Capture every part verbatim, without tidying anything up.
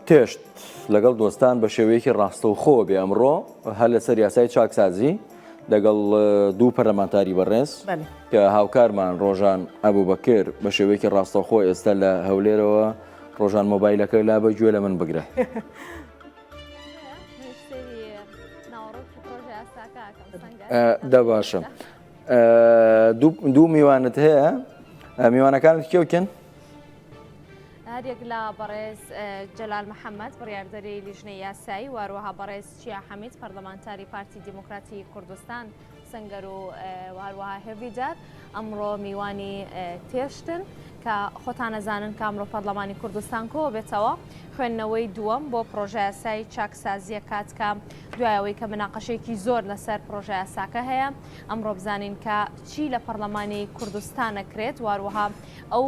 تێشت لەگەڵ دۆستان بە شێوەیەکی ڕاستەوخۆ بێ ئەمڕۆ هەر لەسەر یاسای چاکسازی لەگەڵ دوو پەرلەمانتاری بەڕێز کە هاوکارمان ڕۆژان ئەبوبەکر بە شێوەیەکی ڕاستەوخۆ ئێستا لە هەولێرەوە. ڕۆژان، مۆبایلەکە لا بە گوێ لە من بگرە. دە باشە. دوو میوانت هەیە. میوانەکانت کێوکن؟ هەریەک لە بەڕێز جەلال محەممەد، بڕیاردەری لیژنەی یاسایی، و هەروەها بەڕێز چیا حەمید، پەرلەمانتاری پارتی دیموکراتی کوردستان سنگەر و هەروەها هێڤیدار، ئەمڕۆ میوانی تێشتن کە خۆتان ئەزانن کە ئەمڕۆ پەرلەمانی کوردستان کۆ بێتەوە. خوێندنەوەی دووەم بۆ پرۆژە یاسای چاکسازیە کات کە دوایەوەی کە مناقەشێکی زۆر لەسەر پرۆژە یاساکە هەیە، ئەمڕۆ بزانین کە چی لە پەرلەمانی کوردستان ئەکرێت، و هەروەها ئەو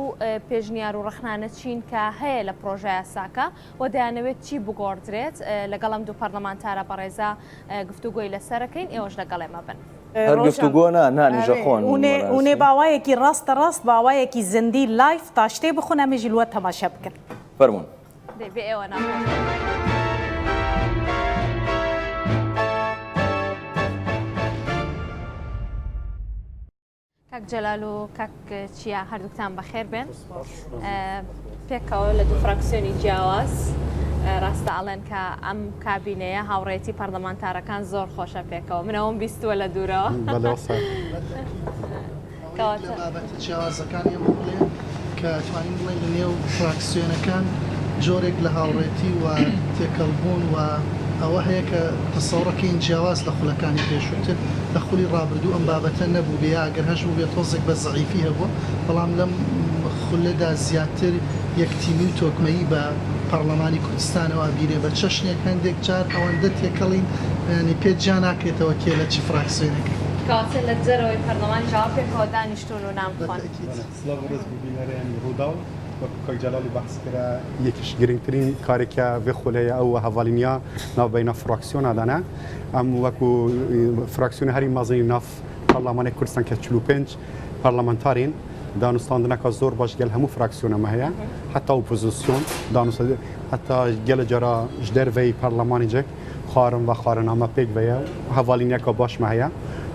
پێشنیار و ڕەخنانە چین کە هەیە لە پرۆژە یاساکە و دەیانەوێت چی بگۆڕدرێت. لەگەڵ ئەم دوو پەرلەمانتارە بەڕێزە گفتوگۆی لەسەرەکەین، ئێوەش لەگەڵ ئێمە بن. هەر گفتوگۆ نا، نانیژە خۆن. هونێ باوایەکی ڕاستە ڕاست، باوایەکی زندی لایف تاشتێ بخون، ئەمێژی لوە تەماشە بکەن. فەرمون. دەی بێ ئێوە ناخۆش. کاک جەلال و کاک چیا، هەردووکتان بەخێر بێن. پێکەوە لە دوو فراکسیۆنی جیاواز، ڕاستە ئەڵێن کە ئەم کابینەیە هاوڕێتی پەرلەمانتارەکان زۆر خۆشە پێکەوە. من ئەوەم بیستووە لە دوورەوە. بەڵێ، وەسە. کەواتە لە بابەتە جیاوازەکان ئێمە بڵێ کە توانین بڵێن لە نێو فراکسیۆنەکان جۆرێک لە هاوڕێتی و تێکەڵبوون و ئەوە هەیە کە تەسەوڕەکەین جیاواز لە خولەکانی پێشووتر. لە خولی ڕابردوو ئەم بابەتە نەبوو بێ، ئەگەر هەش بوو بێ تۆزێک بە زەعیفی هەبوو، بەڵام لەم خولەدا زیاتر یەکتیمی و تۆکمەیی بە پەرلەمانی کوردستانەوە ئەبینێ. بە چەشنێک هەندێک جار ئەوەندە تێکەڵین، یعنی پێت جیا ناکرێتەوە کێ لە چ فراکسیۆنێکە. کەواتە لە دەرەوەی پەرلەمان ژاوە پێکەوە دانیشتون و نان خۆن. سڵاو و ڕێز بۆ بینەرێن ڕووداو. وەکو کاک جەلالی بەحس کرا، یەکیش گرنگترین کارێکە vê xuleyê ew hevalîniya navbeyna fraksiyona de ne. Em wekû, e, fraksiyona herî mezin nav Parlemanê Kurdistan ke çil û pênc parlamentarên danûstandineka zor baş gel hemû fraksiyona me heye. Heta opozisyon danûst-, heta gele cara ji derveyî parlemanê cek xwarin ve xwarina me pêk ve ye. Hevalîniyeka baş me heye.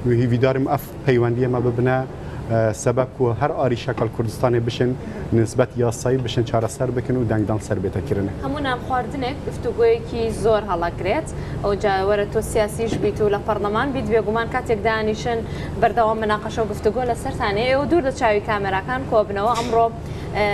Hîvîdarim ev peywendiyê me bibine, e, sebeb ku her arîşeka li Kurdistanê bişin nisbet yasayî bişin çareser bikin û dengdan ser bête kirinê. هەموو نانخواردنێک گفتوگۆیەکی زۆر هەڵەگرێت. ئەو جا وەرە تۆ سیاسیش بیت و لە پەرلەمان بیت، بێگومان کاتێک دانیشن بەردەوام مناقەشە و گفتوگۆ لەسەرتانێ، ئێوە دوور لە چاوی کامێراکان کۆبنەوە ئەمڕۆ، ئە،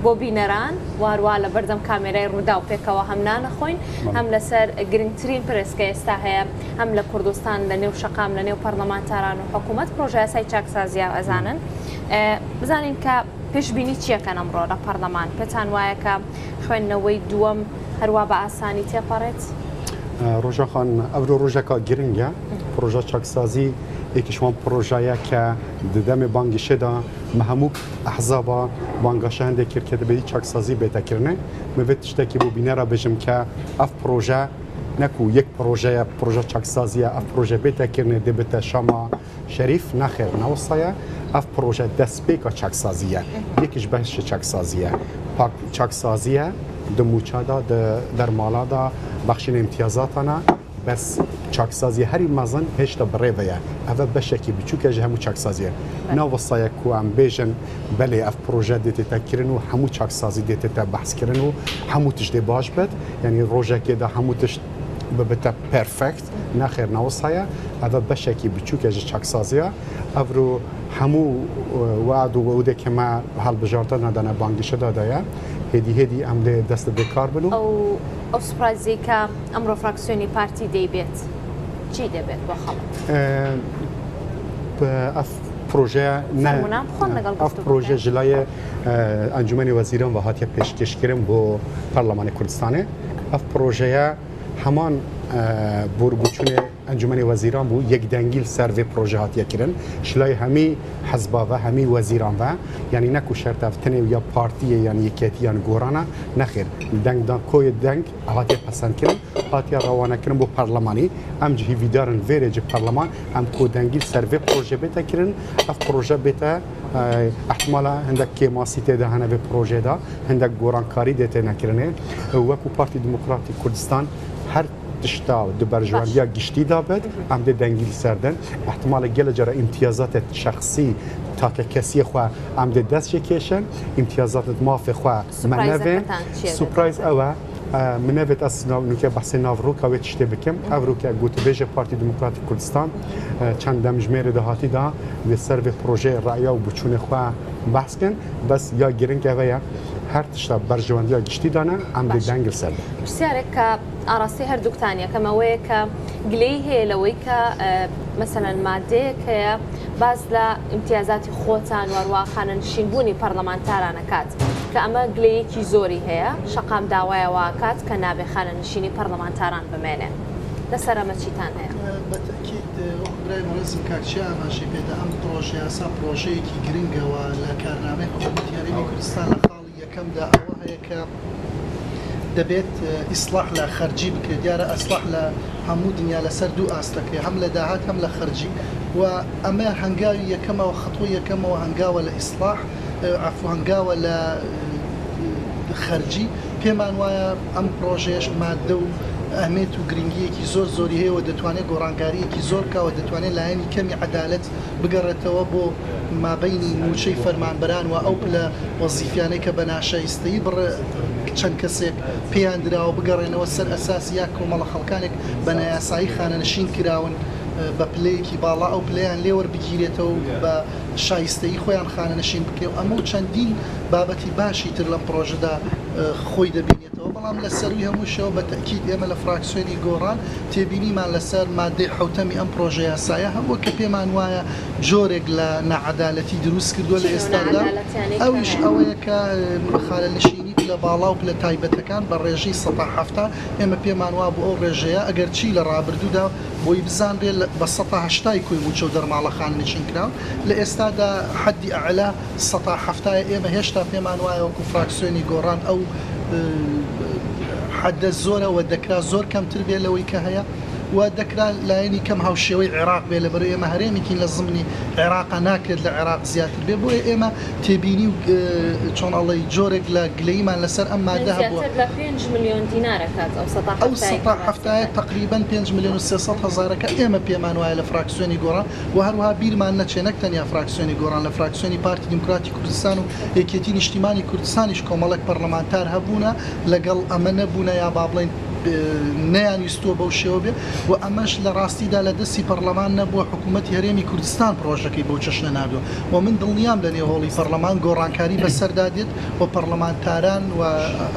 بۆ بینەران و هەروە لە بەردەم کامێرای ڕووداو پێکەوە هەم نانەخۆین، بەڵێ. هەم لەسەر گرنگترین پرێسکە ئێستا هەیە، هەم لە کوردستان، لە نێو شەقام، لە نێو پەرلەمانتاران و حکوومەت، پرۆژە یاسای چاکسازیە ئەزانن. ئە، بزانین کە پێشبینی چیەکەن ئەمڕۆ لە پەرلەمان؟ پێتان وایە کە خوێندنەوەی دووەم هەروە بە ئاسانی تێپەڕێت؟ ڕۆژان خان، ئەمڕۆ ڕۆژێکە گرنگە. پرۆژە چاکسازی یەکیش وان پرۆژەیە کە ددەمێ بانگیشێدا مە هەموو ئەحزابا بانگاشە هەندێک کرد کە دەبێت چاکسازی بێتە کردنێ. مە بێت تشتێکی بۆ بینەرە بێژم کە ئەف پرۆژە نەکو یەک پرۆژەیە، پرۆژە چاکسازیە، ئەف پرۆژە بێتە کردنێ دەبێتە شەما شەریف. نەخێر، نەوەسایە. ئەف پرۆژە دەستپێکە چاکسازیە. یەکیش بەشە چاکسازیە. پاک چاکسازیە، دە موچادا، دە دەرماڵادا، بەخشینە امتیازاتانە. بەس چاکسازی هەری مەزن هێشتا بڕێڤەیە. ئەڤە بەشێکی بچووکە ژە هەموو چاکسازیە. ناوەسایە کو ئەم بێژن بەلێ ئەف پرۆژە دێتێتە کرن و هەموو چاکسازی دێتێتە بەحس کرن و هەموو تشت دێ باش بێت. یعنی ڕۆژێکێدا هەموو تشت ببتە پێرفێکت. نەخێر، ناوەسایە. ئەڤە بەشێکی بچووکە ژە چاکسازیە. ئەڤرو هەموو وعد و وعودێک کە مە هەڵبژاردە نەدەنە بانگیشەدا دایە. هێدی هێدی ئەم لێ دەست بێ کار بن و ئەو، ئەو سوپرایزی کە ئەمڕۆ فراکسیۆنی پارتی دەیبێت، چی دەبێت بۆ خەڵک؟ ئە، بە ئەف پرۆژەیە نە، فەرموونان بخۆن لەگەڵ ئەف گفتوگۆ پرۆژە بکەن. ژلایە، ئە، ئەنجومەنی وەزیران و هاتیە پێشکەشکردن بۆ پەرلەمانی کوردستانێ. ئەف پرۆژەیە هەمان، ئە، بۆربوچونێ Encûmenê Wezîran bû, yekdengî li ser vê proje hatiye kirin. Ji layê hemî hizba ve, hemî wezîran ve, yanî ne ku şert ev tenê ya partiyê, yan yeketî, yan goran e, nexêr. Dengdan, koyê deng hatiye pesendkirin, hatiye rewanekirin bo perlemanî. Em jî hîvîdar in vê rê ji perleman em kodengî li ser vê proje bête kirin. Ev proje bête, e, ihtimala hindek kêmasî tê de hene vê projeyê de, hindek gorankarî dê têne kirinê. Wekû Partî Demokratîk Kurdistan her tişta di berjwendiya giştî de bit, em dê dengî li ser din. Ihtimalê gelek cara îmtiyazatê şexsî, takekesiyê xwe em dê dest jê kêşin, îmtiyazatê mafê xwe me Surprise nevên. Patan çi ye? Surprise ew e, e, min nevêt ez nav, nûke behsê nav rûka wê tiştê bikim. Ev rûke gotibêjê Partî Demokratîk Kurdistan, e, çend demjimêrê dahatî da, li ser vê projeyê reya û biçûnê xwe behs kin. Bes ya giring ev e, her tişta berjewendiya giştî dane, em dê Baş. Deng li ser de. Pirsyarek ke ئاڕاستەی هەردووکتان یەکەم ئەوەیە کە گلەیی هەیە لەوەی کە، ئە، مەسەلەن مادەیەک هەیە باز لە ئیمتیازاتی خۆتان و هەروە خانەنشینبوونی پەرلەمانتاران ئەکات، کە ئەمە گلەیەکی زۆری هەیە، شەقام داوایەوە ئەکات کە نابێ خانەنشینی پەرلەمانتاران بمێنێ. لەسەر ئەمە چیتان هەیە؟ بە تەکید، وەکو برای بەڕێزم کاکچی ئاماژەی پێدا، ئەم پرۆژە یاسا پرۆژەیەکی گرنگەوە لە کارنامەی حکوومەتی هەرێمی کوردستان لە خاڵی یەکەمدا ئەوە هەیە کە دەبێت، ئە، ئیسلاح لە خەرجی بکرێت. دیارە ئیسلاح لە هەموو دنیا لەسەر دوو ئاست دەکرێت، هەم لە داهات هەم لە خەرجی. و ئەمە هەنگاوی یەکەمەوە، خەتوی یەکەمەوە هەنگاوە لە ئیسلاح، ئە، عەفو، هەنگاوە لە، ئە، خەرجی. پێمان وایە ئەم پرۆژەیەش مادە و ئەهمێت و گرنگیەکی زۆر زۆری هەیە و دەتوانێت گۆڕانکاریەکی زۆر بکا و دەتوانێت لایەنی کەمی عەدالەت بگەڕێتەوە بۆ مابەینی موچەی فەرمانبەران و ئەو پلە وەزیفیانەی کە بە ناشایستەیی بڕ-، چەند کەسێک پێیان دراوە بگەڕێنەوە سەر ئەساسی یا کۆمەڵە خەڵکانێک بە نایاسایی خانەنشین کراون، بە پلەیەکی باڵا ئەو پلەیان لێوەربگیرێتەوە و بە شایستەیی خۆیان خانەنشین بکرێ و ئەمە و چەندین بابەتی باشی تر لەم پرۆژەدا، خۆی دەبینێتەوە. بەڵام لە سەروی هەمووشەوە بە تەکید ئێمە لە فراکسیۆنی گۆڕان تێبینیمان لەسەر مادەی حەوتەمی ئەم پرۆژە یاسایە هەبووە کە پێمان وایە جۆرێک لە نەعەدالەتی دروست کردووە لە ئێستادا. ئەویش ئەوەیە کە، ئە، خانەنشینی پلە باڵا و پلە تایبەتەکان بە ڕێژەی سەد تا حەفتا، ئێمە پێمان وا بۆ ئەو ڕێژەیە، ئەگەرچی لە ڕابردوودا بۆی بزانرێ لە، بە سەد تا هەشتای کۆی موچە و دەرماڵە خانەنشین کراون، لە ئێستادا حەدی ئەعلا سەد تا حەفتایە. ئێمە هێشتا پێمان وایە وەکو فراکسیۆنی گۆڕان ئەو، ئە، حەدە زۆرە و دەکرا زۆر کەمتر بێ لەوەی کە هەیە و دەکرا لایەنی کەم هاوشێوەی عێراق بێ، لەبەرەوەی ئێمە هەرێمێکین لە زمنی عێراقا، ناکرێت لە عێراق زیاتر بێ. بۆیە ئێمە تێبینی و، ئە، چۆن ئەڵێی جۆرێک لە گلەییمان لەسەر ئەم مادە هەبووە. زیاتر لە پێنج ملیۆن دینار ئەکات ئەو سەد تا حەفتای ئەو سەد تا حەفتایە تەقریبەن پێنج ملیۆن و سێ سەد هەزارەکە ئێمە پێمان وایە لە فراکسیۆنی گۆڕان و هەروەها بیرمان نەچێ نەک تەنیا فراکسیۆنی گۆڕان، لە فراکسیۆنی پارتی دیموکراتی کوردستان و یەکێتی نیشتیمانی کوردستانیش کۆمەڵێک پەرلەمانتار هەبوونە لەگەڵ ئەمە نەبوونە یا با بڵێن، ئە، نەیانویستووە بەو شێوە بێ و ئەمەش لە ڕاستیدا لە دەستی پەرلەمان نەبووە، حکوومەتی هەرێمی کوردستان پرۆژەکەی بەو چەشنە ناردووە و من دڵنیام لە نێوهۆڵی پەرلەمان گۆڕانکاری بەسەردا دێت و پەرلەمانتاران و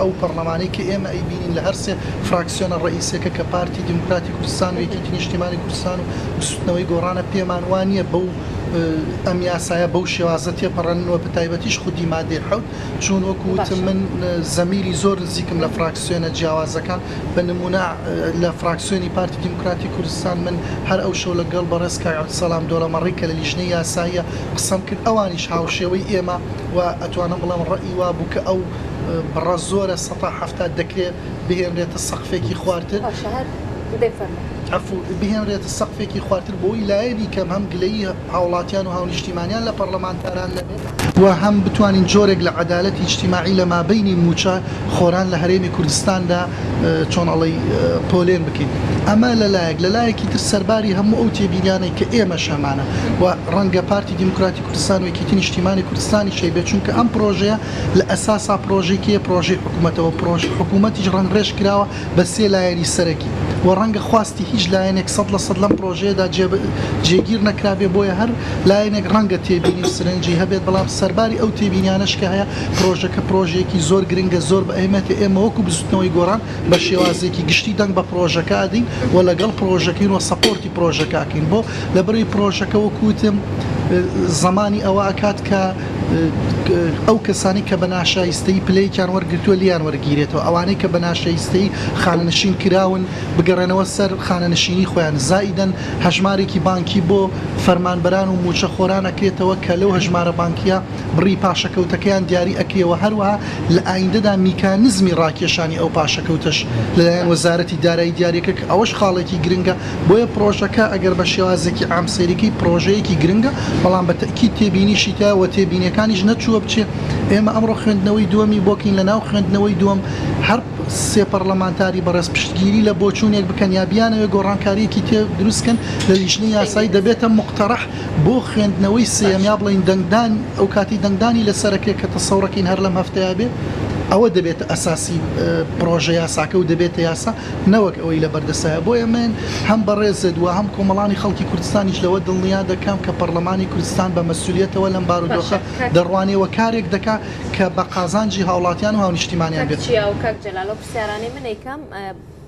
ئەو پەرلەمانەی کە ئێمە ئەیبینین لە هەر سێ فراکسیۆنە ڕئیسەکە کە پارتی دیموکراتی کوردستان و یەکێتی نیشتیمانی کوردستان و بزوتنەوەی گۆڕانە، پێمان وا نییە بەو، ئە، ئەم یاسایە بەو شێوازە تێپەڕێنن و بە تایبەتیش خودی مادەی حەوت، چون وەکو وتم من، ئە، زەمیری زۆر نزیکم لە فراکسیۆنە جیاوازەکان. بە نمونە، ئە، لە فراکسیۆنی پارتی دیموکراتی کوردستان من هەر ئەو شەو لەگەڵ بەڕێز کاک عەبدسەلام دۆلەمەڕی کە لە لیژنەی یاساییە قسەم کرد، ئەوانیش هاوشێوەی ئێمە و ئەتوانم بڵێم ڕەئی وا بوو کە ئەو، ئە، بڕە زۆرە سەد تا حەفتا دەکرێت بهێنرێتە سەقفێکی خوارتر. باشە، هەر دەی فەرموو. عەفو، بهێنرێتە سەقفێکی خوارتر بۆی لایەنی کەم هەم گلەیی هاوڵاتیان و هاونیشتیمانیان لە پەرلەمانتاران نەبێت و هەم بتوانین جۆرێک لە عەدالەتی ئیجتیماعی لە مابەینی موچە خۆران لە هەرێمی کوردستاندا، ئە، چۆن ئەڵێی، ئە، پۆلێن بکەین. ئەمە لە لایەک، لە لایەکی تر سەرباری هەموو ئەو تێبینیانەی کە ئێمە شەمانە و ڕەنگە پارتی دیموکراتی کوردستان و یەکێتی نیشتیمانی کوردستانی شەی بێت، چونکە ئەم پرۆژەیە لە ئەساسا پرۆژێکی پرۆژەی حکوومەتەوە، پرۆژ-، حکوومەتی ڕەنگڕێژ کراوە بە سێ لایەنی سەرەکی و ڕەنگە خواستی هیچ لایەنێک سەد لە سەد لەم پرۆژەیەدا جێب-، جێگیر نەکرابێ، بۆیە هەر لایەنێک ڕەنگە تێبینی و سرنجی هەبێت، بەڵام سەرباری ئەو تێبینیانەش کە هەیە، پرۆژەکە پرۆژەیەکی زۆر گرنگە، زۆر بە ئەهمیەتە. ئێمە وەکو بزوتنەوەی گۆڕان بە شێوازێکی گشتی دەنگ بە پرۆژەکە ئەدەین و لەگەڵ پرۆژەکەین و سەپۆرتی پرۆژەکە ئەکەین. بۆ لەبەرەی پرۆژەکە وەکو وتم، زمانی ئەوە ئەکات کە ئەو کەسانی کە بە ناشایستەی پلەیەکیان وەرگرتووە، لیان وەرگیرێتەوە. ئەوانەی کە بە ناشایستەی خانەنشین کراون، بگەڕێنەوە سەر خانەنشینی خۆیان. زائیدەن هەژمارێکی بانکی بۆ فەرمانبەران و موچەخۆران ئەکرێتەوە کە لەو هەژمارە بانکیە بڕی پاشەکەوتەکەیان دیاری ئەکرێەوە. هەروەها لە ئایندەدا میکانزمی ڕاکێشانی ئەو پاشەکەوتەش لەلایەن وەزارەتی دارایی دیاریەکە، کە ئەوەش خاڵێکی گرنگە. بۆیە پرۆژەکە ئەگەر بە شێوازێکی عام سەیرەکەی، پرۆژەیەکی گرنگە، بەڵام بە تەئکید تێبینیشی تایە و تێبینیەکانیش نەچووە بچێ. ئێمە ئەمڕۆ خوێندنەوەی دووەمی بۆکەین، لە ناو خوێندنەوەی دووەم هەر سێ پەرلەمانتاری بەڕێز پشتگیری لە بۆچوونێک بکەن یا بیانەوێ گۆڕانکاریەکی تێ دروستکەن لە لیژنەی یاسایی، دەبێتە مقتەرەح بۆ خوێندنەوەی سێیەم، یا بڵین دەنگدان، ئەو کاتی دەنگدانی لەسەرەکەی کە تەسەورەکەین هەر لەم هەفتەیە بێ، ئەوە دەبێتە ئەساسی، ئە، پرۆژە یاساکە و دەبێتە یاسا، نەوەک ئەوەی لە بەردەسایە. بۆیە من هەم بەڕێزت و هەم کۆمەڵانی خەڵکی کوردستانیش لەوە دڵنیا دەکەم کە پەرلەمانی کوردستان بە مەسوولیەتەوە لەم بارودۆخە دەڕوانێ و کارێک دەکا کە بە قازانجی هاوڵاتیان و هاونیشتیمانیان بێت. چیا و کاک جەلال، ئەو پرسیارانەی من ئەیکەم، ئە،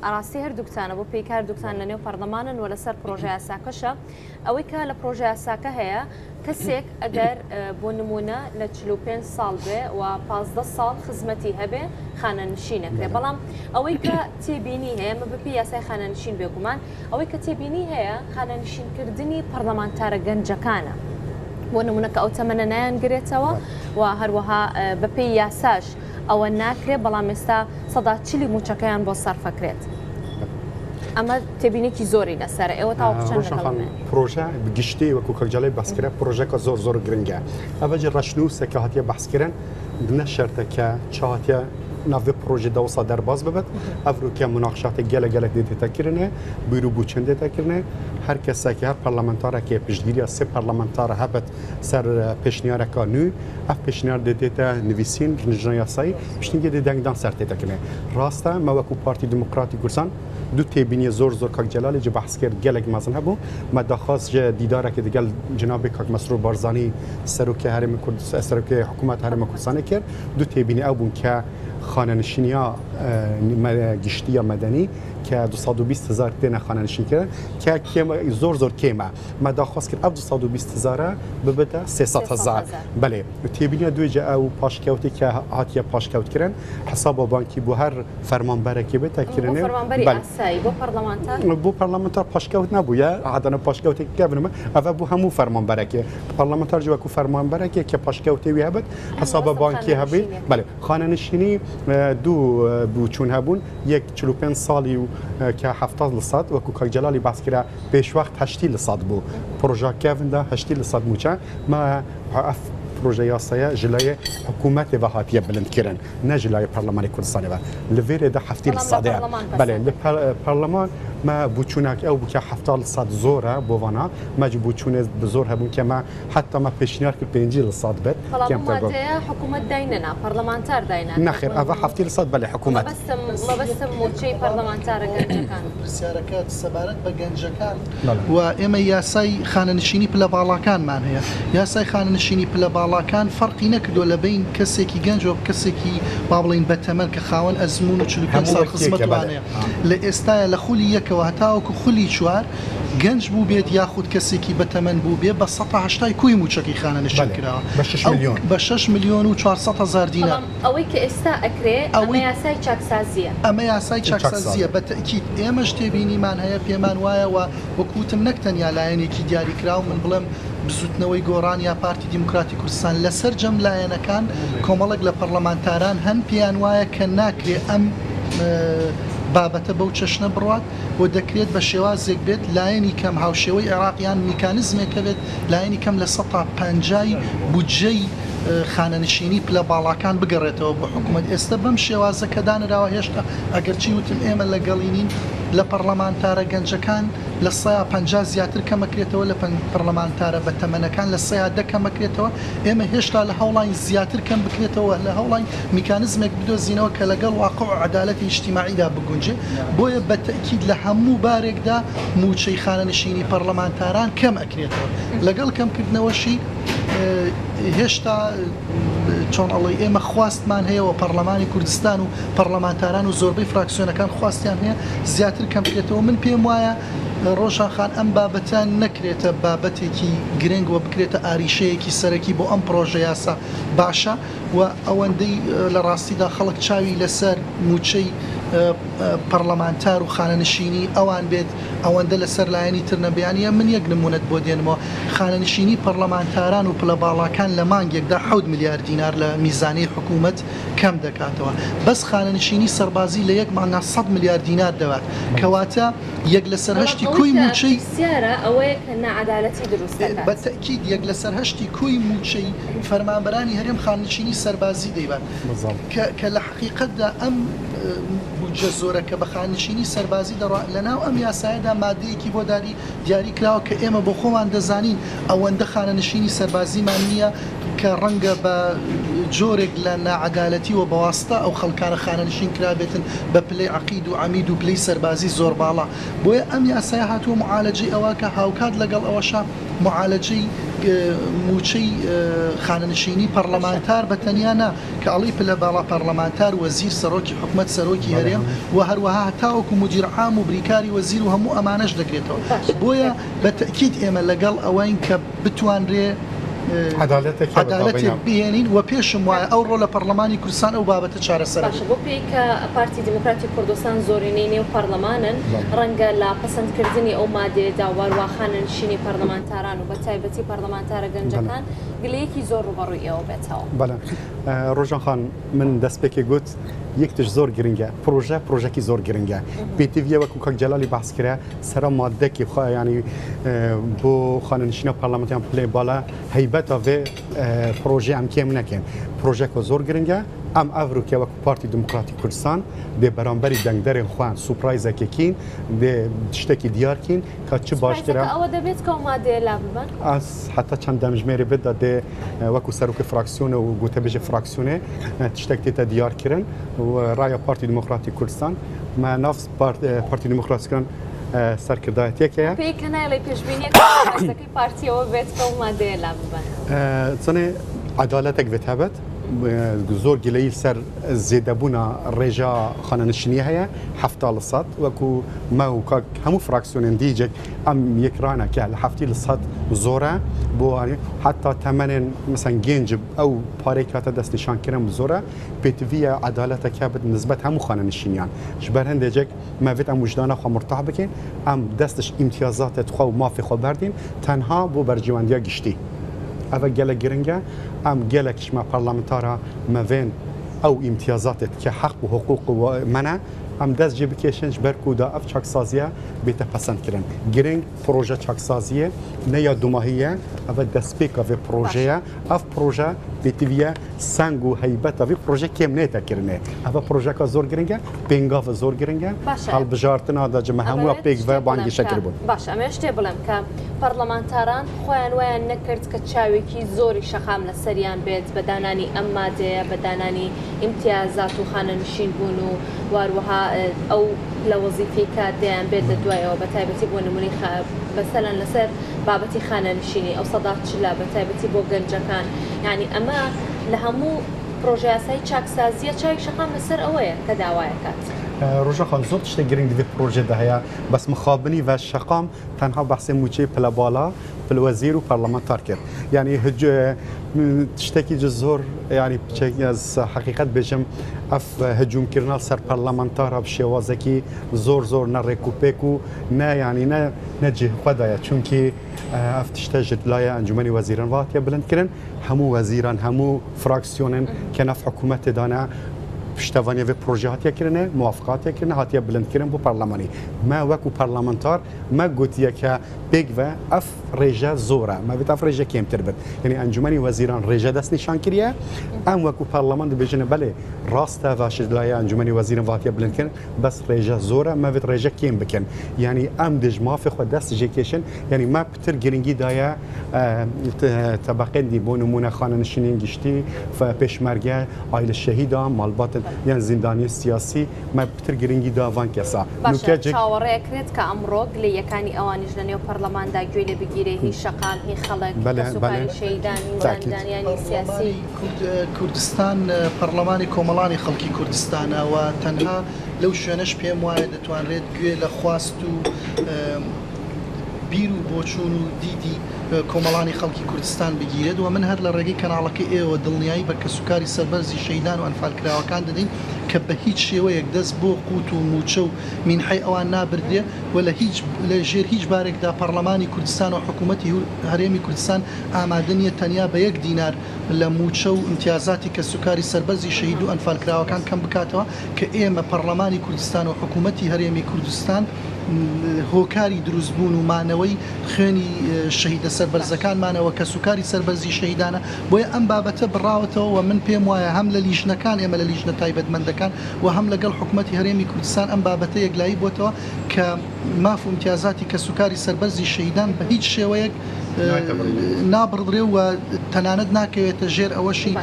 ئەڕاستی هەردووکتانە بۆ پێی کاردووکتان لە نێو پەرلەمانن و لەسەر پرۆژە یاساکەشە. ئەوەی کە لە پرۆژە یاساکە هەیە، کەسێک ئەگەر، ئە، بۆ نمونە لە چل و پێنج ساڵ بێ و پازدە ساڵ خزمەتی هەبێ، خانەنشینەکرێ. بەڵام ئەوەی کە تێبینی هەیە، من بەپێی یاسای خانەنشین بێگومان، ئەوەی کە تێبینی هەیە، خانەنشینکردنی پەرلەمانتارە گەنجەکانە. بۆ نمونە کە ئەو تەمەنە نایانگرێتەوە و هەروەها، ئە، بەپێی یاساش ئەوە ناکرێ، بەڵام ئێستا سەدا چلی موچەکەیان بۆ سەرفەکرێت. ئەمە تێبینێکی زۆری لەسەرە. ئێوە تاوەکو چەند لەگەڵ پرۆژە بگشتی وەکو کەک جەلال بەسکرە، پرۆژەکە زۆر زۆر گرنگە. ئەوە جی ڕەشنووسە کە هاتیە بەسکرن، نە شەرتە کە چا هاتیە ناوێ پرۆژە دەوسا دەرباز ببێت. ئەڤروکە مناقشاتی گەلە گەلک دێتە کرنێ، بیر و بوچن دێتە کرنێ. هەر کەسێکی، هەر پەرلەمانتارێکی پشتگیری سێ پەرلەمانتار هەبێت سەر پێشنیارەکە نوێ، ئەف پێشنیار دێتێتە نویسین، ژنە یاسایی، پشتنگی دێ دەنگدان سەر تێتە کرنێ. ڕاستە، مە وەکو پارتی دیموکراتی کوردستان دوو تێبینیە زۆر زۆر کاک جەلالی جی بەحس کرد، گەلک مەزن هەبوو. مە داخواست جی دیدارەکە دەگەل جنابی کاک مەسرور بارزانی، سەرۆکی هەرێمی کورد، سەرۆکی حکوومەت هەرێمی کوردستانی کرد. دوو تێبینی ئەو بوون کە خانەنشینیا، ئە، مە-، گشتیە مەدەنی کە دوو سەد و بیست هەزار تێنە خانەنشین کرد، کە کێمە، زۆر زۆر کێمە. مە داخواست کرد ئەو دوو سەد و بیست هەزارە ببێتە سێ سەد هەزار. سێ سەد هەزار. بەڵێ. تێبینیە دوێجە ئەو پاشکەوتی کە هاتیە پاشکەوت کرن، حسابە بانکی بۆ هەر فەرمانبەرێکی بێتە ئەمە بۆ کرنێ. فەرمانبەری بەڵێ. ئاسایی، بۆ پەرلەمانتار؟ بۆ پەرلەمانتار پاشکەوت نەبووە، عادەنە پاشکەوتێک گەبنمە، ئەوە بۆ هەموو فەرمانبەرێکی. پەرلەمانتار جی وەکو فەرمانبەرێکی کە پاشکەوتێوی هەبێت، حسابە بۆ بانکی هەبێت. خانەنشینی. بەڵێ، خانەنشینی، ئە، دوو، ئە، بوچوون هەبوون، یەک چل و پێنج ساڵی و، ئە، کە هەفتاد لە سەد، وەکو کاک جەلالی باس کرا، پێشوەخت هەشتی لە سەد بوو. پرۆژە کەڤندا هەشتی لە سەد موچە. مە ئەف پرۆژە یاسایە ژلای حکوومەتێ بە هاتیە بلند کرن، نە ژلای پەرلەمانی کوردستانی بە. لە وێرێدا هەفتی لە سەدەیە. بەڵێ، لە پەر-، پەرلەمان مە بوچووناک ئەو بووکە هەفتاد لە سەد زۆرە بۆ ڤانا، مە جی بوچوونێ بە زۆر هەبوون کە مە حتا مە پێشنیار کرد پێنجی لە سەد بێت. بەڵام کێم ئەو تەگۆ. مادەیە حکوومەت داینەنا، پەرلەمانتار داینەنا. نەخێر، ئەوە هەفتی لە سەد بەلێ حکوومەت. مەبەستم، مەبەستم موچەی پەرلەمانتارە گەنجەکان. پرسیارەکە سەبارەت بە گەنجەکان. بەڵێ. و ئێمە یاسای خانەنشینی پلە باڵاکانمان هەیە. یاسای خانەنشینی پلە باڵاکان فەرقی نەکردووە لە بین کەسێکی گەنج و کەسێکی، با بڵین، بەتەمەن کە خاوەن ئەزموون و چل و پێنج هەموو ساڵ وەک خزمەت یەکە، بەڵێ. وانەیە. لە ئێستاە لە خولی یەکەوە هەتاوەکو خولی چوار گەنج بوو بێت یاخود کەسێکی بەتەمەن بوو بێ، بە سەد و هەشتای کوی موچەکەی خانەنشین بەڵێ. کراوە. بە شەش ئەو ملیۆن. بە شەش ملیۆن و چوار سەد هەزار دینار. بەڵام ئەوەی کە ئێستا ئەکرێ، ئەوەی ئەمە یاسای چاکسازیە. ئەمە یاسای چاکسازیە. چاکسازیە. بە تەئکید ئێمەش تێبینیمان هەیە، پێمان وایە و وەکوتم نەک تەنیا لایەنێکی دیاریکراو، من بڵێم بزوتنەوەی گۆڕان یا پارتی دیموکراتی کوردستان لەسەر جەم لایەنەکان کۆمەڵێک لە پەرلەمانتاران هەن پێیان وایە کە ناکرێ ئەم، ئە، بابەتە بەو چەشنە بڕوات و دەکرێت بە شێوازێک بێت لایەنی کەم هاوشێوەی عێراق یان میکانزمێک هەبێت لایەنی کەم لە سەد و پەنجای بودجەی، ئە، خانەنشینی پلە باڵاکان بگەڕێتەوە بۆ حکوومەت. ئێستا بەم شێوازە کە دانراوە هێشتا ئەگەرچی وتم ئێمە لەگەڵی نین لە پەرلەمانتارە گەنجەکان لە سەیا پەنجا زیاتر کەمەکرێتەوە، لە پەن-، پەرلەمانتارە بە تەمەنەکان لە سەیا دە کەمەکرێتەوە. ئێمە هێشتا لە هەوڵاین زیاتر کەم بکرێتەوە، لە هەوڵاین میکانزمێک بدۆزینەوە کە لەگەڵ واقع و عەدالەتی ئیجتیماعیدا بگونجێ. بۆیە بە تەئکید لە هەموو بارێکدا موچەی خانەنشینی پەرلەمانتاران کەم ئەکرێتەوە. لەگەڵ کەمکردنەوەشی، ئێ، هێشتا، ئێ، چۆن ئەڵێ، ئێمە خواستمان هەیە و پەرلەمانی کوردستان و پەرلەمانتاران و زۆربەی فراکسیۆنەکان خواستیان هەیە زیاتر کەم بکرێتەوە. من پێم وایە ڕۆژان خان، ئەم بابەتە نەکرێتە بابەتێکی گرنگ و بکرێتە ئاریشەیەکی سەرەکی بۆ ئەم پرۆژە یاسا، باشە؟ و ئەوەندەی لە ڕاستیدا خەڵک چاوی لەسەر موچەی پەرلەمانتار و خانەنشینی ئەوان بێت، ئەوەندە لەسەر لایەنی تر نەبیانە. من یەک نمونەت بۆ دێنمەوە، خانەنشینی پەرلەمانتاران و پلە باڵاکان لە مانگێکدا حەوت ملیار دینار لە میزانەی حکوومەت کەم دەکاتەوە. بەس خانەنشینی سەربازی لە یەک مانگا سەد ملیار دینار دەوات. کەواتە یەک لەسەر هەشتی کوی موچەی پرسیارە ئەوەیە کە نەعەدالەتی دروست دەکات. بە تەکید یەک لەسەر هەشتی کوی موچەی فەرمانبەرانی هەرێم خانەنشینی سەربازی دەیبات. کە لە حەقیقەتدا ئەم بودجە زۆرە کە بە خانەنشینی سەربازی دەڕوا، لە ناو ئەم یاسایەدا مادەیەکی بۆ داری دیاری کراوە کە ئێمە بۆ خۆمان دەزانین ئەوەندە خانەنشینی سەربازیمان نییە کە ڕەنگە بە جۆرێک لە ناعەدالەتی و بەواستە ئەو خەڵکانە خانەنشین کرابێتن بە پلەی عەقید و عەمید و پلەی سەربازی زۆر باڵا. بۆیە ئەم یاسایە هاتووە معالەجەی ئەوە کە هاوکات لەگەڵ ئەوەشە معالەجەی موچەی خانەنشینی پەرلەمانتار بە تەنیا نا، کە ئەڵی پلە باڵا پەرلەمانتار، وەزیر، سەرۆکی حکومەت، سەرۆکی هەرێم و هەروەها هەتاوەکو مدیر عام و بریکاری وەزیر و هەموو ئەمانەش دەگرێتەوە. بۆیە بە تەکید ئێمە لەگەڵ ئەوەین کە بتوانرێ عەدالەتێک عەدالەتێک بهێنین و پێشم وایە ئەو ڕۆ لە پەرلەمانی کوردستان ئەو بابەتە چارەسەر. باشە، بۆ پێی کە پارتی دیموکراتی کوردستان زۆرینەی نێو پەرلەمانن، ڕەنگە لە پەسەندکردنی ئەو مادەیەدا واروە خانەنشینی پەرلەمانتاران و بە تایبەتی پەرلەمانتارە گەنجەکان گلەیەکی زۆر ڕوبەڕووی ئێوە بێتەوە. بەڵێ. ڕۆژان خان، من دەستپێکێ گوت، یەک تشت زۆر گرنگە، پرۆژە پرۆژەکی زۆر گرنگە. پێتیڤە وەکو کاک جەلالی بەحس کرا، سەرا مادەکی خوا، یعنی بۆ خانەنشینە پەرلەمانتیان پلەی باڵا هەیبەتا vê پرۆژە ئەم کێم نەکەن. پرۆژەکە زۆر گرنگە. ئەم ئەڤروکە وەکو پارتی دیموکراتی کوردستان دێ بەرامبەری دەنگدەرێن خوان سوپرایزەکێکین، دێ تشتێکی دیارکین کە چ باشترە. ئەوە دەبێت کە مادەیە لا ببن. ئەس حتا چەند دەمژمێری بدا دێ وەکو سەرۆکی فراکسیۆنە و گوتەبێژی فراکسیۆنێ تشتێک تێتە دیارکردن و ڕایە پارتی دیموکراتی کوردستان مە ناف پارتی دیموکراتیکان سەرکردایەتێکەیە. پێی کەنایڵی پێشببینی پارتیەوە بێت کە مادەیە لا ببن. سنێ عەدالەتێک بێت هەبێت. زۆر گلەیی سەر زێدەبوونا ڕێژا خانەنشینی هەیە، حەفتا لە سەد، وەکو مە و کاک هەموو فراکسیۆنێن دیجێک ئەم یەکرانە کە لە حەفتی لە سەد زۆرە بۆ حتا تەمەنێن مەسەن گەنج ئەو پارێک کاتە دەستنیشانکردن زۆرە. پێتڤە عەدالەتەکە بێت نسبەت هەموو خانەنشینیان. Ji ber hindê cek me vêt em wijdana xwe murtah bikin, em destij îmtiyazatê xwe û mafê xwe berdin tenha bo berjewendîya giştî. Ev gelek giring e. Em gelek ji me parlamentara me vên ew îmtiyazatê ke heq û hiqûq me ne, em dest jê bikêşin ji ber ku da ev çaksaziye bête pesend kirin. Giring proje çaksaziyê ne ya dumahî ye, ev destpêka vê projê ye. Ev proje pêtivî ye. Seng û heybeta vî proje kêm nête kirinê. Eva projeka zor giring e, pêngava zor giring e. Hilbijartina de ji me hemû ya pêk ve bangîşe kiribûn. Baş, em ê ji tê bilim ke parlamentaran xweyan weyan nekird ke çawêkî zorî şexam li seriyan bêt, bi dananî em madeye, bi dananî îmtiyazat û xanenişîn bûn û warwiha, e, ew pile wezîfî ke deyan bêt li duwayewe, bi taybetî bo nimûnî xe-, meselan li ser babetî xanenişînî, ew seda çil e, bi taybetî bo gencekan. Yanî eme li hemû proje yasayî çaksazî ye, çavê şexan li ser ewe ye ke dawayek kat. Roja Xan, zor tiştê giring di vê projê de heye, bes mixabinî ve şexam tenha behsê mûçeyê pilebala, pilwezîr û parlamentar kir. Yanî hic-, tiştekî ci zor, yanî piçek ez heqîqet bêjim, ev hicûmkirina ser parlamentara bi şêwazekî zor zor ne rêk û pêk û ne, yanî ne, ne cih xwe daye. Çunkî, e, ev tişte ji layê Encûmenê Wezîran ve hatiye bilindkirin. Hemû wezîran, hemû fraksiyonên ke nav hikûmetê de ne, piştevaniya vê projê hatiye kirine, muwafiqat hatiye kirine, hatiye bilindkirin bo parlemanî. Me wekû parlamentar, me gotiye ke pêk ve ev rêje zor e. Me vêt ev rêje kêmtir bit. Yanî Encûmenê Wezîran rêje destnîşan kiriye. Em wekû parleman dibêjine, belê, rast e, va ji layê Encûmenê Wezîran ve hatiye bilindkirin, bes rêje zor e, me vêt rêje kêm bikin. Yanî em dê ji mafê xwe dest jê kêşin. Yanî me pitir giringî daye, e, te-, tebeqên dî, bo nimûne xanenişînên giştî, fe-, pêşmerge, aîle şehîdan, malbatên yan zîndaniyên siyasî, me pitir giringî da van kesa. Baş e, çawerêya kirêt ke emro gilê yekanî ewanî ji nêw perleman de guê lê bigîrê, hî şeqam, hî xelk, belê, kes û belê, karê şehîdan, hî zîndaniyên siyasî. Kurd-, Kurdistan, e, Perlemanê Komelanê Xelkê Kurdistan e, we tenha lew şueneş pêm waye ditwanrêt guê le xwast û, e, بیر و بۆچوون و دیدی کۆمەڵانی خەڵکی کوردستان بگیرێت و من هەر لە ڕێگەی کەناڵەکەی ئێوە دڵنیایی بە کەسوکاری سەربەرزی شەیدان و ئەنفالکراوەکان دەدەین کە بە هیچ شێوەیەک دەست بۆ قووت و مووچە و مینحەی ئەوان نابردرێ و لە هیچ، لە ژێر هیچ بارێکدا پەڕلەمانی کوردستان و حکوومەتی هەرێمی کوردستان ئامادە نییە تەنیا بە یەک دینار لە مووچە و ئیمتیازاتی کەسوکاری سەربەرزی شەهید و ئەنفالکراوەکان کەم بکاتەوە کە ئێمە پەڕلەمانی کوردستان و حکوومەتی هەرێمی کوردستان هۆکاری دروستبوون و مانەوەی خوێنی شەهیدە سەربەرزەکانمانە و کەسوکاری سەربەرزی شەهیدانە. بۆیە ئەم بابەتە بڕاوەتەوە و من پێم وایە هەم لە لیژنەکان، ئێمە لە لیژنە تایبەتمەندەکان و هەم لەگەڵ حکوومەتی هەرێمی کوردستان ئەم بابەتە یەکلایی بۆتەوە کە ماف و ئیمتیازاتی کەسوکاری سەربەرزی شەهیدان بە هیچ شێوەیەک نابڕدرێ و تەنانەت ناکەوێتە ژێر ئەوەشی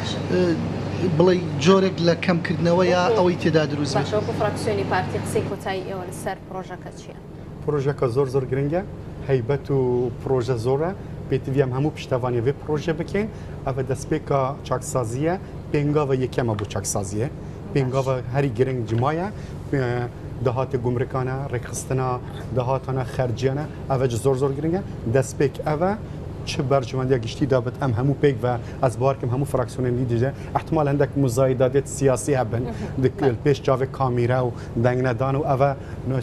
بڵێ جۆرێک لە کەمکردنەوە یا ئەوەی تێدا دروست بێت. باشە، وەکو فراکسیۆنی پارتی قسەی کۆتایی ئێوە لەسەر پرۆژەکە چییە؟ پرۆژەکە زۆر زۆر گرنگە، هەیبەت و پرۆژە زۆرە، پێتوی ئەم هەموو پشتەوانیە vê پرۆژە بکەین. ئەوە دەستپێکە چاکسازیە، پێنگاوە یەکەمە بۆ چاکسازیە، پێنگاوە هەری گرنگ جمایە، داهاتە گومرکانە، ڕێکخستنە داهاتانە، خەرجیانە، ئەوە زۆر زۆر گرنگە. دەستپێک ئەوە چ بەرژوەندە گشتی دابێت ئەم هەموو پێک و ئەس باوەڕکەم هەموو فراکسیۆنێن دی دژە احتمال هەندێک مزایدادێت سیاسی هەبن، پێش چاوێک کامیرە و دەنگنەدان و ئەوە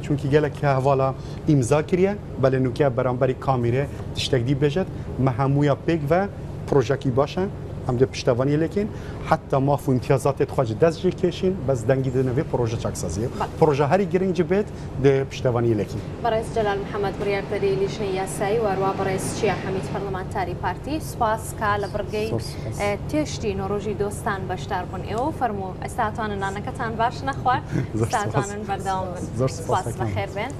چونکی گەلێک کە هەواڵە ئیمزا کریە، بەلێ نوکە بەرامبەری کامیرێ تشتێک دی بێژێت، مە هەموویا پێک و پرۆژەکی باشە، ئەم دێ پشتەوانی لێکین، حتا ماف و امتیازاتێت خۆ ji dest jê kêşîn, bes dengî didine vê proje çaksaziyê. Proje herî giring jî bêt, dê piştevaniyê lêkî. بەڕێز جەلال محەممەد، بڕیاردەری لیژنەی یاسایی، و هەروە بەڕێز چیا حەمید، پەرلەمانتاری پارتی. سوپاس کە لە بڕگەی تێشتی نۆڕۆژی دۆستان بەشدار بوون. ئێوە فەرموو، ئێستا توانن نانەکەتان باش نەخوارد، ئێستا توانن بەردەوام بن. زۆر سپاس، بەخێر بێن.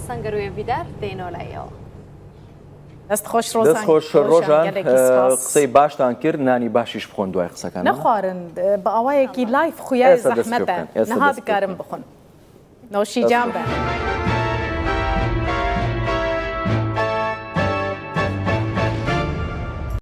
سەنگەر و ێڤیدار دێنەوە لای ئێوە. دەست خۆش ڕۆژان. دەست خۆش ڕۆژان، قسەی باشتان کرد، نانی باشیش بخۆن دوای قسەکان. نەخوارن، بە ئاوایەکی لایف خویای زەحمەتە، نەها دکارم بخۆن. نۆشیجان بە.